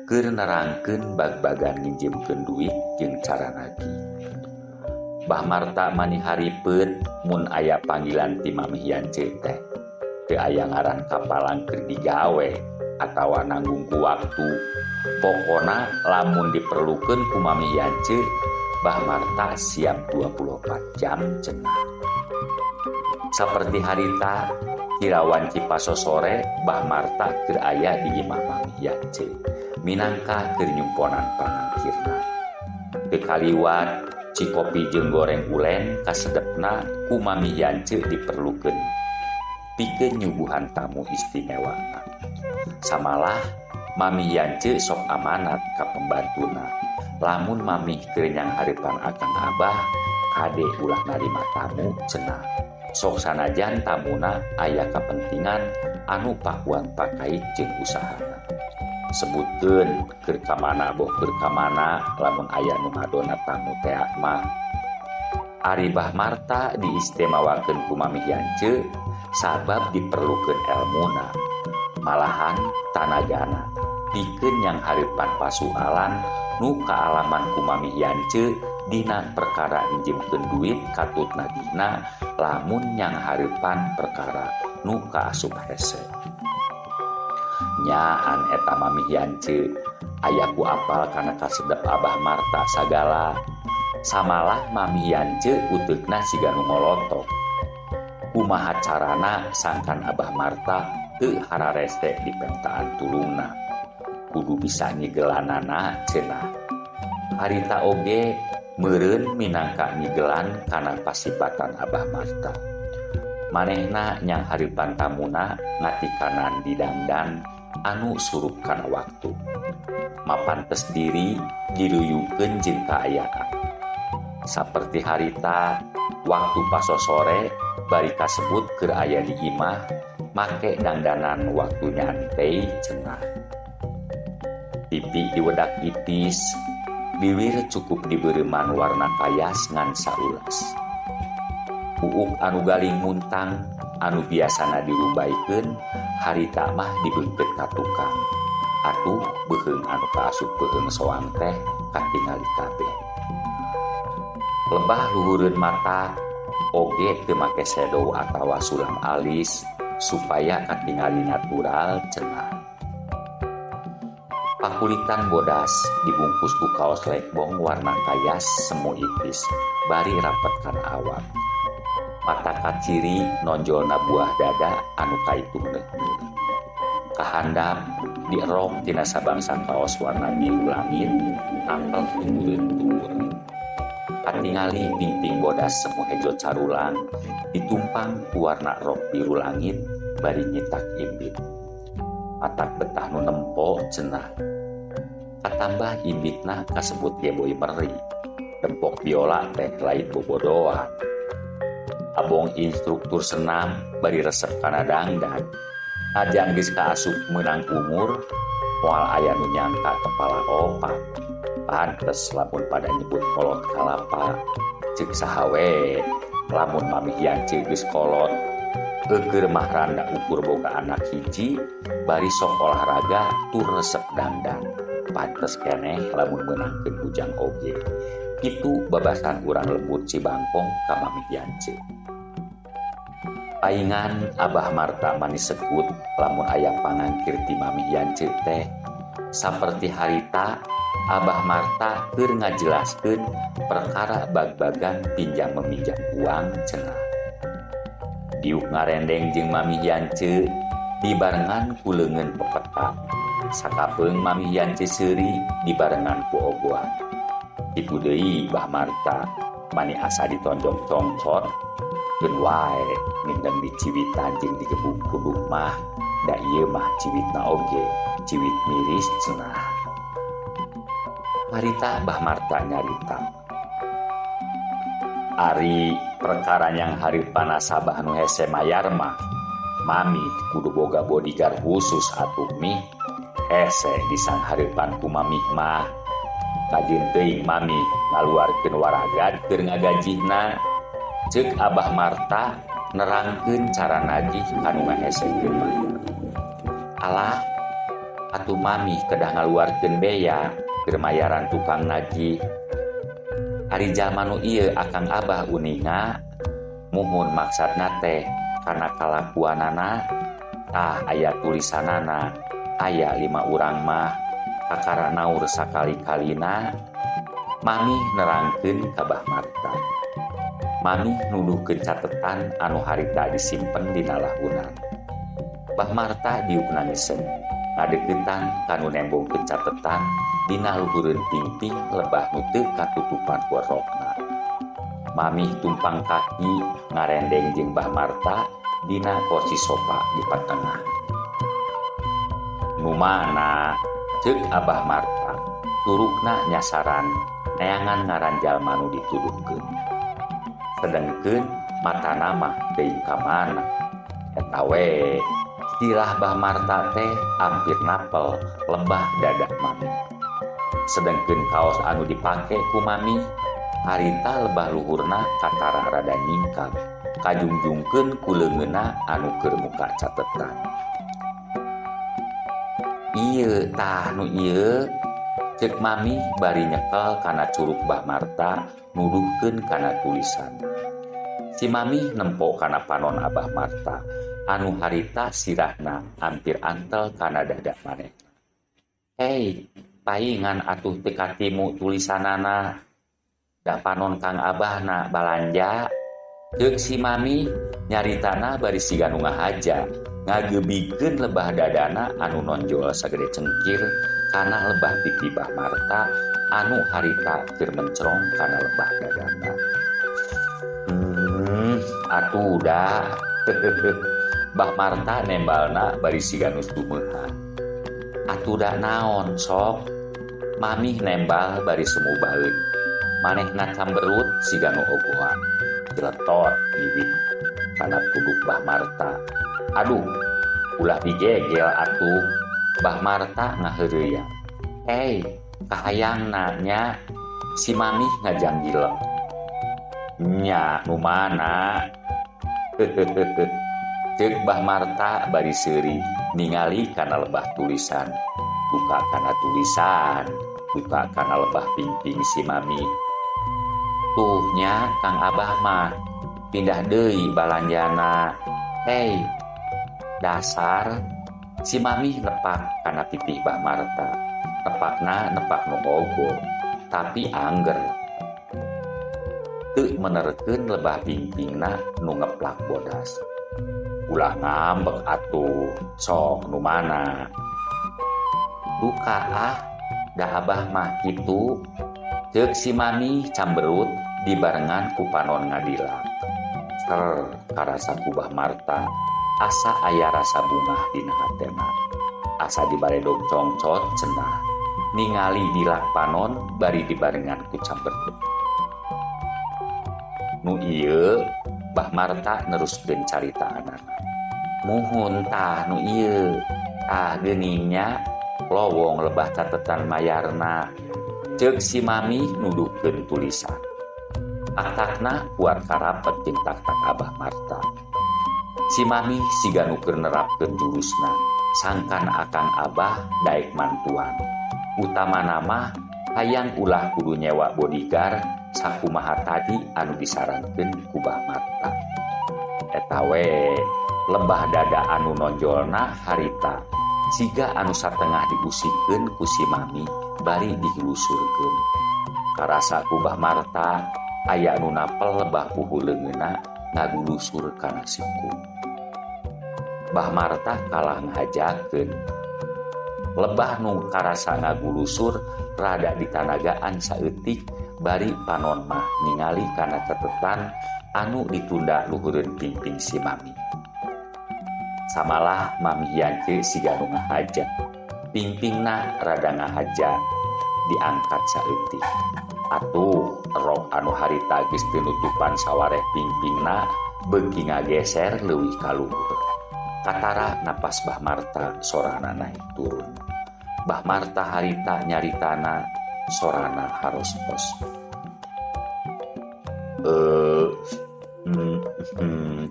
Keur nerangkeun bag-bagan nginjemkeun duit jeung cara nagih. Bah Marta mani haripeut mun aya panggilan ti Mamih Yance teh. Teu aya ngaran kapalang keur digawe atawa nanggung ku waktu. Pokona lamun diperlukeun ku Mamih Yance, Bah Marta siap 24 jam cenah. Saperti harita kira wanci pasosore Bah Marta keur aya di imah Mamih Yance minangka keur nyumponan pangangkirna. Teu kaliwat cikopi jeung goreng ulen kasedepna ku Mamih Yance diperlukeun pikeun nyuguhan tamu istimewana. Samalah Mamih Yance sok amanat ka pembantuna. Lamun Mamih keur nyanghareupan Akang Abah, kade ulah narima tamu cenah. Sok sanajan tamuna aya kapentingan anu pakuan pakait jeung usahana. Sebutkeun keur ka mana boh keur ka mana lamun aya nu ngadona tamu tea mah. Ari Bah Marta diistimewakeun ku Mamih Yance sabab diperlukeun elmuna, malahan tanagana pikeun nyanghareupan pasualan nu kaalaman ku Mamih Yance dina perkara nginjemkeun duit katut nagihna lamun nyanghareupan perkara nu kaasup hese. Nyaan eta Mamih Yance aya ku apal kana kasedep Abah Marta sagala. Samalah Mamih Yance uteukna siga nu ngolotok. Kumaha carana sangkan Abah Marta teu hararese dipentaan tulungna. Kudu bisa nyigelanana cenah. Harita oge meureun minangka nyigelan kana pasipatan Abah Marta. Manehna nyanghareupan tamuna ngatikanan didangdan anu surup kana waktu. Mapantes diri diruyukeun jeung kaayaan. Saperti harita waktu pasosore bari kasebut keur aya di imah make dangdanan waktu nyantai cenah. Pipi diwedak ipis, biwir cukup dibeureman warna kayas ngan saulas. Buuk anu galing muntang anu biasana dirumbaikeun harita mah dibeungkeut ka tukang. Atuh beuheung anu kaasup beuheung soang teh katingali kabeh. Lebah luhureun mata oge teu make shadow atawa sulam alis supaya katingali natural cenah. Pakulitan bodas dibungkus ku kaos lekbong warna kayas semu ipis bari rapet kana awak. Mata kaciri nonjolna buah dada anu kaitung neuh. Kahandap dierok tina sabangsa kaos warna biru langit tampel tugureun-tugur. Katingali pingping bodas semu hejo carulang ditumpang ku warna rok biru langit bari nyitak imbit. Matak betah nu nempo cenah. Katambah imbitna kasebut ge boy meri. Dempok biola teh lain bobodoan. Abong instruktur senam bari resep kana dangdan. Najan geus kaasup meunang umur, moal aya nu nyangka kepala opat. Pantes lamun pada nyebut kolot kalapa. Ceuk saha we lamun Mamih Yance geus kolot. Eukeur mah randa ukur boga anak hiji bari sok olahraga tur resep dangdan. Pantes keneh lamun meunangkeun bujang oge. Kitu babasan urang lembur Cibangkong ka Mamih Yance. Paingan Abah Marta manis sekut lamun aya pangangkir ti Mamih Yance teh. Saperti harita Abah Marta keur ngajelaskeun perkara bag-bagan pinjam meminjam uang cenah. Diuk ngarendeng jeung Mamih Yance dibarengan ku leungeun pepeta. Sakapeung Mamih Yance seuri dibarengan ku ogoan. Kitu deui Bah Marta mani asa ditonjok congcot keun wae mindeng diciwitan jeung digebuk kuduk mah da ieu mah ciwitna oge ciwit miris cenah. Harita Bah Marta nyarita. Ari perkara nyanghareupan nasabah nu hese mayar mah Mami kudu boga bodyguard khusus atuh mih. Hese disanghareupan ku Mamih mah. Kajeun teuing Mami ngaluarkeun waragad keur ngagajihna. Ceuk Abah Marta nerangkeun cara nagih kanu ngahesekeun mayar. Alah, Atuh Mamih kedah ngaluarkeun bea keur mayaran tukang nagih. Ari jalma nu ieu Akang Abah uninga muhun maksudna teh kana kalakuanana tah aya tulisanana aya 5 urang mah kakara naur sakali-kalina. Mamih nerangkeun ka Bah Marta. Mamih nuduhkeun catetan anu harita disimpen dina lahunan. Bah Marta diuk nangisen ngadeuketan kanu nembongkeun catetan dina luhureun pingping lebah nu teu katutupan ku rokna. Mamih tumpang kaki ngarendeng jeung Bah Marta dina kursi sofa di patengah. Nu mana ceuk Abah Marta turukna nyasaran neangan ngaran jalma nu dituduhkeun. Sedengkeun matana mah teuing ka mana. Eta we sirah Bah Marta teh ampir napel lebah dada Mami. Sedengkeun kaos anu dipake ku Mami harita lebah luhurna katara rada nyingkap kajungjungkeun ku leungeunna anu keur muka catetan. Ieu tah nu ieu ceuk Mami bari nyekel kana curug Bah Marta nuduhkeun kana tulisan. Si Mami nempo kana panon Abah Marta anu harita sirahna hampir antel kana dada manehna. Hei, paingan atuh teu katimu tulisanana. Da panon Kang Abahna balanja. Ceuk si Mami nyaritana bari siga nu ngahaja ngagebikeun lebah dadana anu nonjol sagede cengkir kana lebah pipi Bah Marta anu harita keur mencrong kana lebah dadana. Atuh da. Bah Marta nembalna bari siga nu sumeuhan. Atuh da naon sok? Mamih nembal bari sumubaeun. Manehna camberut siga nu ogohan. Jeletot bibit kana punduk Bah Marta. Aduh, ulah digegel atuh. Bah Marta ngaheureuyang. Hei, kahayangna nya. Si Mamih ngajanggilek. Nya nu mana? Ceuk Bah Marta bari seuri ningali kana lebah tulisan. Duka kana tulisan, duka kana lebah pingping si Mami. Tuh nya Kang Abah mah pindah deui balanjana. Hei, dasar si Mami nepak kana pipih Bah Marta. Nepakna nepak nu ogo, tapi angger. Teu menerkeun lebah pingpingna nu ngeplak bodas. Ulah ngambek atuh, sok nu mana? Duka ah, da Abah mah kitu. Ceuk si Mami camberut dibarengan ku panon ngadilak. Ser karasa ku Bah Marta, asa aya rasa bungah dina hatena. Asa dibaredog congcot cenah. Ningali dilak panon bari dibarengan ku camberut. Nu ieu Bah Marta neruskeun caritaanana. Muhun tah nu ieu, tah geuningnya lowong lebah catetan mayarna. Ceuk si Mami nuduhkeun tulisan. Taktakna kuat karapet jeung taktak Abah Marta. Si Mami siga nu keur nerapkeun jurusna, sangkan Akang Abah daek mantuan. Utamana mah hayang ulah kudu nyewa bodyguard sakumaha tadi anu disarankeun ku Bah Marta. Eta we lebah dada anu nonjolna harita siga anu satengah diusikeun ku si Mami bari dilusurkeun. Karasa ku Bah Marta aya anu napel lebah puhu leungeunna ngagulusur kana siku. Bah Marta kalah ngahajakeun. Lebah nu karasa ngagulusur rada ditanagaan saeutik bari panon mah ningali kana catetan anu ditunda luhureun pingping si Mami. Samalah Mami Yance siga nu ngahaja. Pingpingna rada ngahaja diangkat saeutik. Atuh rok anu harita geus teu nutupan sawareh pingpingna beuki ngageser leuwih ka luhur. Katara napas Bah Marta sorana naik turun. Bah Marta harita nyaritana sorana haros-hos.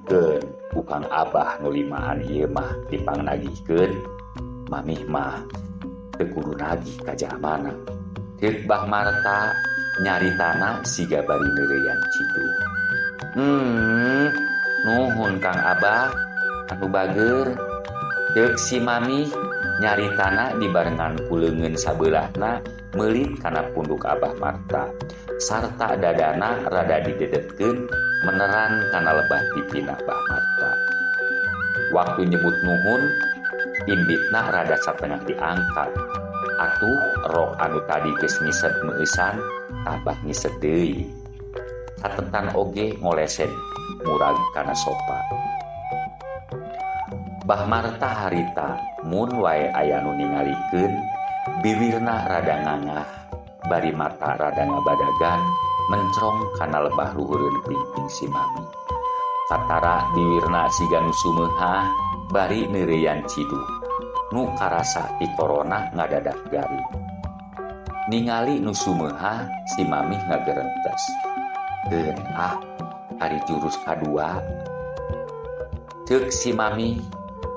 Keun ku Kang Abah nu limaan ieu mah dipangnagihkeun. Mamih mah Teu kudu nagih ka jalmana. Ceuk Bah Marta nyaritana siga bari neureuyan ciduh. Nuhun Kang Abah anu bager. Ceuk si Mami nyaritana dibarengan ku leungeun sabeulahna meulit kana punduk Abah Marta sarta dadana rada didedetkeun meneran kana lebah pipina Bah Marta. Waktu nyebut nuhun, imbitna rada satengah diangkat. Atuh rok anu tadi geus ngiset meueusan tambah ngiset deui. Catetan oge ngolesen murag kana sopa. Bah Marta harita mun wae aya nu ningalikeun, biwirna rada ngangah bari mata rada ngabadagan mencrong kana lebah luhureun pingping si Mami. Katara biwirna siga nu sumeuhah bari neureuyan ciduh nu karasa ti korona ngadadak garing. Ningali nu sumeuhah, si Mami ngagerentes. "Keun ah, ari jurus kadua," ceuk si Mami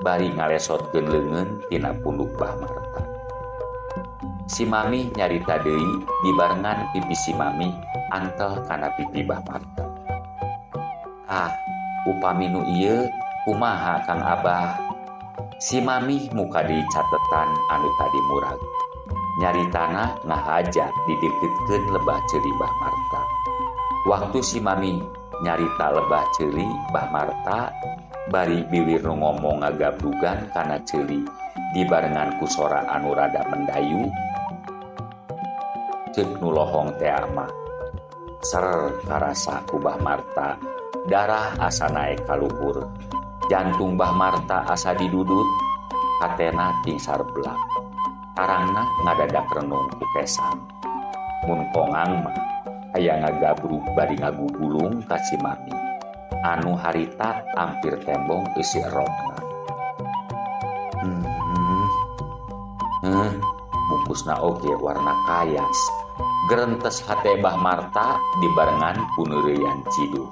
bari ngalesotkeun leungeun tina punduk Bah Marta. Si Mami nyarita deui dibarengan pipi si Mami antel kana pipi Bah Marta. "Ah, upami nu ieu kumaha, Kang Abah?" Si Mami muka deui catetan anu tadi murag. Nyaritana ngahaja dideketkeun lebah ceuli Bah Marta. Waktu si Mami nyarita lebah ceuli Bah Marta bari biwir nu ngomong ngagabdugan kana ceuli dibarengan ku sora anu rada mendayu, ceuk nu lohong tea mah ser karasa ku Bah Marta darah asa naek kaluhur, jantung Bah Marta asa didudut, hatena tingsar belak, tarangna ngadadak renung ku kesang. Mun kongang mah aya ngagabrug bari ngagugulung ka si Mami anu harita ampir tembong eusi rokna. Bungkusna oge warna kayas. Gerentes hate Bah Marta dibarengan ku neureuyan ciduh.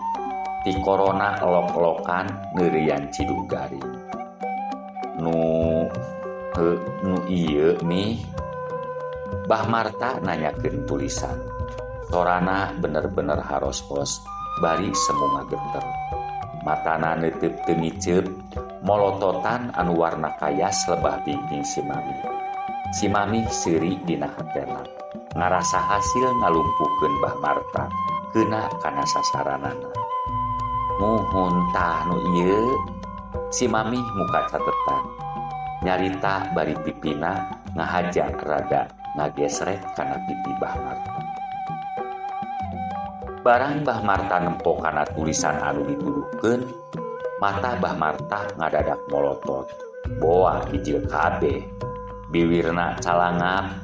Ti korona lok-lokan neureuyan ciduh garing. Nu ieu nih?" Bah Marta nanyakeun tulisan. Sorana bener-bener haros-hos bari semu ngageter. Matana neuteup teu ngiceup molototan anu warna kayas lebah pingping si Mami. Si Mami seuri dina hatena. Ngarasa hasil ngalumpuhkeun Bah Marta keuna kana sasaranana. "Muhun, tah nu ieu?" Si Mami muka catetan. Nyarita bari pipina ngahaja rada ngagesrek kana pipi Bah Marta. Barang Bah Marta nempo kana tulisan anu dituduhkeun, mata Bah Marta ngadadak molotot. Boa hijil kabeh. Biwirna calangap.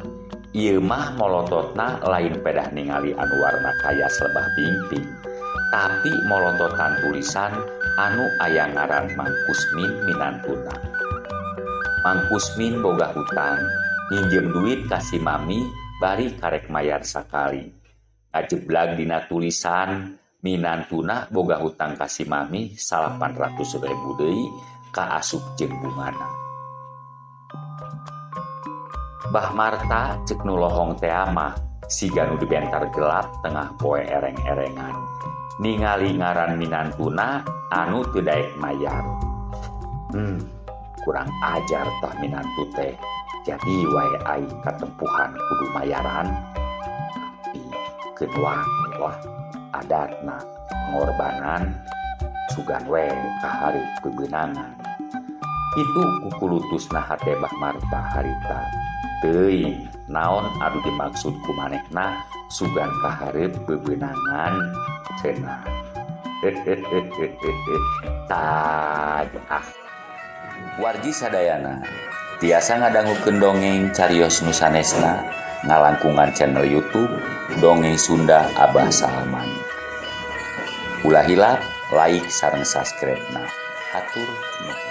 Ieu mah molototna lain pedah ningali anu warna kayas lebah pingping, tapi molototan tulisan anu aya ngaran Mang Kusmin minantuna. Mang Kusmin boga hutang, nginjem duit ka si Mami bari karek mayar sakali. Ngajeblag dina tulisan, minantuna boga hutang ka si Mami 800.000 deui kaasup jeung bungana. "Bah Marta," cek nu lohong tea mah siga nu dibentar gelap tengah poe ereng-erengan. Ningali ngaran minantuna anu teu daek mayar. Kurang ajar tah minantu teh. Jadi wae aing katempuhan kudu mayaran. Tapi keun wae lah, adatna pengorbanan, sugan we kahareup bebeunangan. Kitu kukulutusna hate Bah Marta harita. Teuing naon anu dimaksud ku manehna sugan kahareup bebeunangan cenah. Taj ah. Wargi sadayana tiasa ngadangukeun dongeng carios nu sanesna ngalangkungan channel YouTube Dongeng Sunda Abah Salman. Ulah hilap like sareng subscribe na. Hatur nuhun.